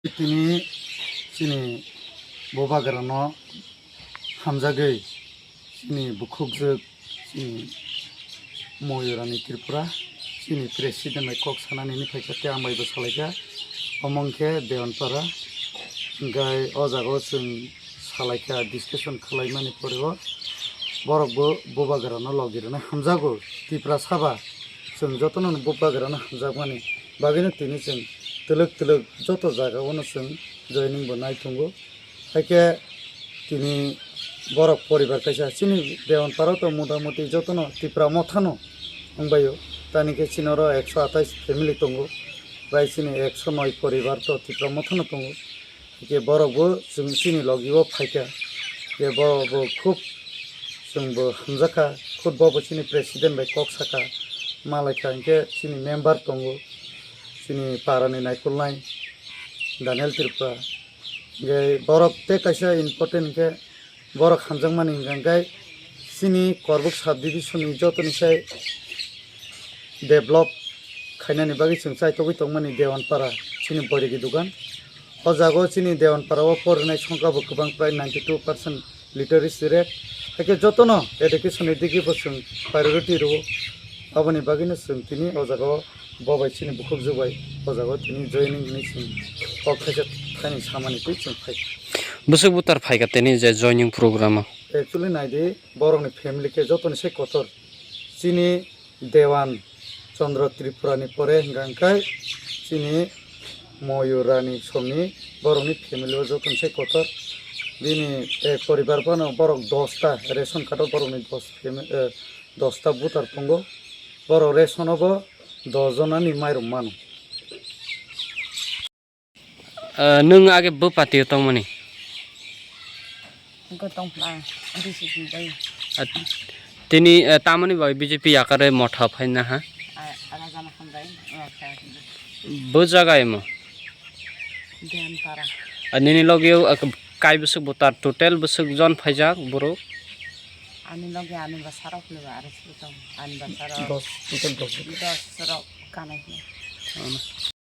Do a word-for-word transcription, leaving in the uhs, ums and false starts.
Tini chini bubagrano hamjagwi chini bukhukjwk chini Moyurani Tripura chini president bai kok sanani hwnwi phaikha tei ang baibo salaikha. Omo wngkhe Dewanpara, hwnkhe o jagao chwng salaikha, discussion khwlaimani poreo borokbo bubagrano logirwna hamjago. Tiprasa ba chwng jotono bubagrano hamjakmani bagwino tini chwng twlwk twlwk joto jagaono chwng joining bo nai tongo. Haikhe tini borok poribar kaisa chini Dewanpara to motamuti jotono Tipra Mothano wngbaio. Tani khe chini oro ekso atais family tongo, bai chini ekso noi poribar to Tipra Mothano tongo. Haikhe borok bo chwng chini logi o phaikha, je borok bo khub chwng bo hamjakha, khub bo bo chini president bai kok sakha, malaikha hinkhe chini member tongo, chini parani naikolnai Daniel Tripura. Hinkhe borok tei kaisa important hinkhe borok hamjakmani hinkha hinkhe chini Korbuk subdivision ni jotoni sai develop khainani bagwi chwng chaitogwi tongmani Dewanpara chini Boiregi dogan. O jaga o chini Dewanpara o porinai songkha bo kwbang, prai ninety two percent literacy rate. Haikhe jotono education ni digi bo chwng priority rwo. Aboni bagwino chwng tini o jaga o bo bai chini bukhukjwk bai o jaga o tini joining hinwi chwng kok thaisa thaini samani twi chwng phai. Bwswk butar phaikha tini je joining program o? Actually naidi, borokni family khe jotoni se kotor. Chini Dewan Chandra Tripura ni pore hwnkha hwnkhe chini Moyur Rani songni borokni family o jotoni se kotor. Bini, eh, poribar phano borok dos ta, ration card o borokni dos fami-, eh, dos ta voter tongo. Borok ration o bo dos jona ni mairum mano. Ah, nwng age bw party o tongmani? Wngkha tongphla, D C P bai. Ah, tini, ah, tamoni bai B J P yakare motha phaina ha? Ah, Rajana Hambai, ah, kha. Bw jaga emo? Deanpara. Ah, nini logi o, ah, kai bwswk voter, total bwswk jon phaijak borok? Ani logi ani bwsarok ni ba ari swi tong, ani bwsarok. Dos, total dos. Dos rok kanai.